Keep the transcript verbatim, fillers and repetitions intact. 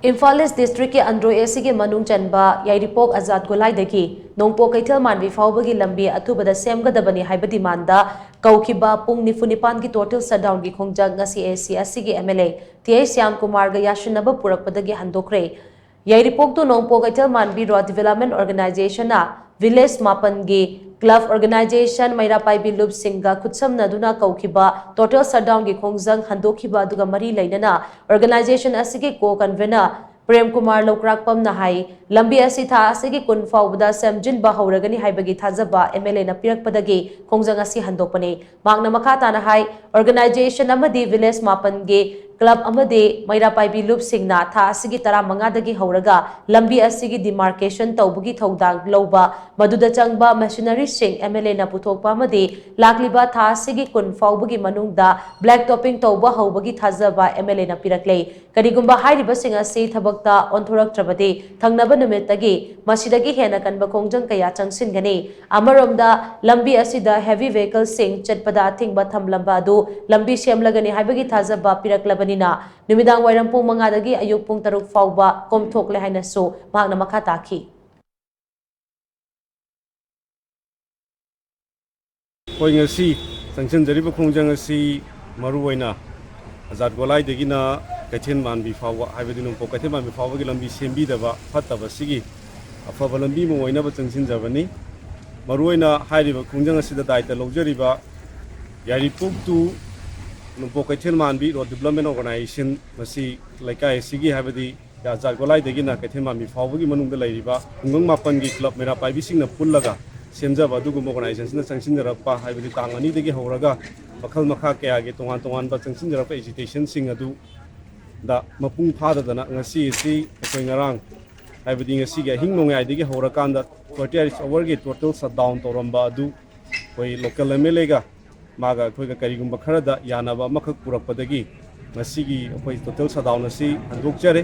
ꯏꯝꯐꯥꯜ ꯏꯁ ꯗꯤꯁꯇ꯭ꯔꯤꯛꯀꯤ ꯑꯟꯗ꯭ꯔꯣ ꯑꯦ ꯁꯤꯒꯤ ꯃꯅꯨꯡ ꯆꯟꯕ ꯌꯥꯏꯔꯤꯄꯣꯛ ꯑꯖꯥꯠ ꯒꯣꯂꯥꯏꯗꯒꯤ ꯅꯣꯡꯄꯣꯛ ꯀꯩꯊꯦꯜ ꯃꯥꯟꯕꯤ ꯐꯥꯎꯕꯒꯤ ꯂꯝꯕꯤ ꯑꯊꯨꯕꯗ ꯁꯦꯝꯒꯗꯕꯅꯤ ꯍꯥꯏꯕ ꯗꯤꯃꯥꯟꯗ ꯀꯧꯈꯤꯕ ꯄꯨꯡ ꯅꯤꯐꯨ ꯅꯤꯄꯥꯟꯒꯤ ꯇꯣꯇꯦꯜ ꯁꯠꯗꯥꯎꯟꯒꯤ ꯈꯣꯡꯖꯪ ꯉꯁꯤ ꯑꯦ ꯁꯤ ꯑꯁꯤꯒꯤ M L A T H Shyam ꯀꯨꯃꯥꯔꯒ ꯌꯥꯁꯤꯟꯅꯕ ꯄꯨꯔꯛꯄꯗꯒꯤ ꯍꯟꯗꯣꯛꯈ꯭ꯔꯦ꯫ ꯌꯥꯏꯔꯤꯄꯣꯛ ꯇꯨ ꯅꯣꯡꯄꯣꯛ ꯀꯩꯊꯦꯜ ꯃꯥꯟꯕꯤ ꯔꯣꯗ ꯗꯤꯚꯦꯂꯞꯃꯦꯟ ꯑꯣꯔꯒꯅꯥꯏꯖꯦꯁꯟꯅ ꯚꯤꯂꯦꯖ ꯃꯥꯄꯟꯒꯤ ꯀ꯭ꯂꯕ ꯑꯣꯔꯒꯅꯥꯏꯖꯦꯁꯟ ꯃꯩꯔꯥ ꯄꯥꯏꯕꯤ ꯂꯨꯞꯁꯤꯡꯒ ꯈꯨꯠꯁꯝꯅꯗꯨꯅ ꯀꯧꯈꯤꯕ ꯇꯣꯇꯦꯜ ꯁꯠꯗꯥꯎꯟꯒꯤ ꯈꯣꯡꯖꯪ ꯍꯟꯗꯣꯛꯈꯤꯕ ꯑꯗꯨꯒ ꯃꯔꯤ ꯂꯩꯅꯅ ꯑꯣꯔꯒꯅꯥꯏꯖꯦꯁꯟ ꯑꯁꯤꯒꯤ ꯀꯣ ꯀꯟꯚꯦꯅꯔ ꯄ꯭ꯔꯦꯝ ꯀꯨꯃꯥꯔ ꯂꯧꯀ꯭ꯔꯥꯛꯄꯝꯅ ꯍꯥꯏ, ꯂꯝꯕꯤ ꯑꯁꯤ ꯊꯥ ꯑꯁꯤꯒꯤ ꯀꯨꯟ ꯐꯥꯎꯕꯗ ꯁꯦꯝꯖꯤꯟꯕ ꯍꯧꯔꯒꯅꯤ ꯍꯥꯏꯕꯒꯤ ꯊꯥꯖꯕ ꯑꯦꯝ ꯑꯦꯜ ꯑꯦꯅ ꯄꯤꯔꯛꯄꯗꯒꯤ ꯈꯣꯡꯖꯪ ꯑꯁꯤ ꯍꯟꯗꯣꯛꯄꯅꯤ꯫ ꯃꯍꯥꯛꯅ ꯃꯈꯥ ꯇꯥꯅ ꯍꯥꯏ, ꯑꯣꯔꯒꯅꯥꯏꯖꯦꯁꯟ ꯑꯃꯗꯤ ꯚꯤꯂꯦꯖ ꯃꯥꯄꯟꯒꯤ ꯀ꯭ꯂꯕ ꯑꯃꯗꯤ ꯃꯩꯔꯥ ꯄꯥꯏꯕꯤ ꯂꯨꯞꯁꯤꯡꯅ ꯊꯥ ꯑꯁꯤꯒꯤ ꯇꯔꯥꯃꯉꯥꯗꯒꯤ ꯍꯧꯔꯒ ꯂꯝꯕꯤ ꯑꯁꯤꯒꯤ ꯗꯤꯃꯥꯔꯀꯦꯁꯟ ꯇꯧꯕꯒꯤ ꯊꯧꯗꯥꯡ ꯂꯧꯕ, ꯃꯗꯨꯗ ꯆꯪꯕ ꯃꯦꯁꯤꯅꯔꯤꯁꯤꯡ ꯑꯦꯝ ꯑꯦꯜ ꯑꯦꯅ ꯄꯨꯊꯣꯛꯄ ꯑꯃꯗꯤ ꯂꯥꯛꯂꯤꯕ ꯊꯥ ꯑꯁꯤꯒꯤ ꯀꯨꯟ ꯐꯥꯎꯕꯒꯤ ꯃꯅꯨꯡꯗ ꯕ꯭ꯂꯦꯛ ꯇꯣꯄꯤꯡ ꯇꯧꯕ ꯍꯧꯕꯒꯤ ꯊꯥꯖꯕ ꯑꯦꯝ ꯑꯦꯜ ꯑꯦꯅ ꯄꯤꯔꯛꯂꯦ꯫ ꯀꯔꯤꯒꯨꯝꯕ ꯍꯥꯏꯔꯤꯕꯁꯤꯡ ꯑꯁꯤ ꯊꯕꯛꯇ ꯑꯣꯟꯊꯣꯔꯛꯇ꯭ꯔꯕꯗꯤ ꯊꯪꯅꯕ ꯅꯨꯃꯤꯠꯇꯒꯤ ꯃꯁꯤꯗꯒꯤ ꯍꯦꯟꯅ ꯀꯟꯕ ꯈꯣꯡꯖꯪ ꯀꯌꯥ ꯆꯪꯁꯤꯟꯒꯅꯤ꯫ ꯑꯃꯔꯣꯝꯗ, ꯂꯝꯕꯤ ꯑꯁꯤꯗ ꯍꯦꯚꯤ ꯚꯦꯍꯤꯀꯜꯁꯤꯡ ꯆꯠꯄꯗ ꯑꯊꯤꯡꯕ ꯊꯝꯂꯝꯕ ꯑꯗꯨ ꯂꯝꯕꯤ ꯁꯦꯝꯂꯒꯅꯤ ꯍꯥꯏꯕꯒꯤ ꯊꯥꯖꯕ ꯄꯤꯔꯛꯂꯕꯅꯤꯅ, ꯅꯨꯃꯤꯗꯥꯡ ꯋꯥꯏꯔꯝ ꯄꯨꯡ ꯃꯉꯥꯗꯒꯤ ꯑꯌꯨꯛ ꯄꯨꯡ ꯇꯔꯨꯛ ꯐꯥꯎꯕ ꯀꯣꯝꯊꯣꯛꯂꯦ ꯍꯥꯏꯅꯁꯨ ꯃꯍꯥꯛꯅ ꯃꯈꯥ ꯇꯥꯈꯤ꯫ ꯑꯩꯈꯣꯏ ꯉꯁꯤ ꯆꯪꯁꯤꯟꯖꯔꯤꯕ ꯈꯣꯡꯖꯪ ꯑꯁꯤ ꯃꯔꯨꯑꯣꯏꯅ ꯑꯖꯥꯠ ꯒꯣꯂꯥꯏꯗꯒꯤꯅ ꯀꯩꯊꯦꯜ ꯃꯥꯟꯕꯤ ꯐꯥꯎꯕ, ꯍꯥꯏꯕꯗꯤ ꯅꯣꯡꯄꯣꯛ ꯀꯩꯊꯦꯜ ꯃꯥꯟꯕꯤ ꯐꯥꯎꯕꯒꯤ ꯂꯝꯕꯤ ꯁꯦꯝꯕꯤꯗꯕ ꯐꯠꯇꯕꯁꯤꯒꯤ ꯑꯐꯕ ꯂꯝꯕꯤ ꯑꯃ ꯑꯣꯏꯅꯕ ꯆꯪꯁꯤꯟꯖꯕꯅꯤ꯫ ꯃꯔꯨꯑꯣꯏꯅ ꯍꯥꯏꯔꯤꯕ ꯈꯣꯡꯖꯪ ꯑꯁꯤꯗ ꯗꯥꯏꯇ ꯂꯧꯖꯔꯤꯕ ꯌꯥꯏꯔꯤꯄꯣꯛ ꯇꯨ ꯅꯣꯡꯄꯣꯛ ꯀꯩꯊꯦꯜ ꯃꯥꯟꯕꯤ ꯔꯣꯗ ꯗꯤꯕ꯭ꯂꯞꯃꯦꯟ ꯑꯣꯔꯒꯅꯥꯏꯖꯦꯁꯟ, ꯃꯁꯤ ꯂꯩꯀꯥꯏ ꯑꯁꯤꯒꯤ, ꯍꯥꯏꯕꯗꯤ ꯑꯖꯥꯠ ꯒꯣꯂꯥꯏꯗꯒꯤꯅ ꯀꯩꯊꯦꯜ ꯃꯥꯟꯕꯤ ꯐꯥꯎꯕꯒꯤ ꯃꯅꯨꯡꯗ ꯂꯩꯔꯤꯕ ꯈꯨꯡꯒꯪ ꯃꯥꯄꯟꯒꯤ ꯀ꯭ꯂꯕ ꯃꯩꯔꯥ ꯄꯥꯏꯕꯤꯁꯤꯡꯅ ꯄꯨꯜꯂꯒ ꯁꯦꯝꯖꯕ ꯑꯗꯨꯒꯨꯝꯕ ꯑꯣꯔꯒꯅꯥꯏꯖꯦꯁꯟꯁꯤꯅ ꯆꯪꯁꯤꯟꯖꯔꯛꯄ, ꯍꯥꯏꯕꯗꯤ ꯇꯥꯡ ꯑꯅꯤꯗꯒꯤ ꯍꯧꯔꯒ ꯃꯈꯜ ꯃꯈꯥ ꯀꯌꯥꯒꯤ ꯇꯣꯉꯥꯟ ꯇꯣꯉꯥꯟꯕ ꯆꯪꯁꯤꯟꯖꯔꯛꯄ ꯑꯦꯖꯤꯇꯦꯁꯟꯁꯤꯡ ꯑꯗꯨꯗ ꯃꯄꯨꯡ ꯐꯥꯗꯗꯅ ꯉꯁꯤ ꯑꯁꯤ ꯑꯩꯈꯣꯏ ꯉꯔꯥꯡ, ꯍꯥꯏꯕꯗꯤ ꯉꯁꯤꯒꯤ ꯑꯍꯤꯡ ꯅꯣꯡꯌꯥꯏꯗꯒꯤ ꯍꯧꯔꯀꯥꯟꯗ ꯐꯣꯔꯇꯤ ꯑꯩꯠ ꯑꯋꯥꯔꯒꯤ ꯇꯣꯇꯦꯜ ꯁꯠꯗꯥꯎꯟ ꯇꯧꯔꯝꯕ ꯑꯗꯨ ꯑꯩꯈꯣꯏ ꯂꯣꯀꯦꯜ ꯑꯦꯝ ꯑꯦꯜ ꯑꯦꯒ ꯃꯥꯒ ꯑꯩꯈꯣꯏꯒ ꯀꯔꯤꯒꯨꯝꯕ ꯈꯔꯗ ꯌꯥꯅꯕ ꯑꯃꯈꯛ ꯄꯨꯔꯛꯄꯗꯒꯤ ꯉꯁꯤꯒꯤ ꯑꯩꯈꯣꯏ ꯇꯣꯇꯦꯜ ꯁꯠꯗꯥꯎꯟ ꯑꯁꯤ ꯍꯟꯗꯣꯛꯆꯔꯦ꯫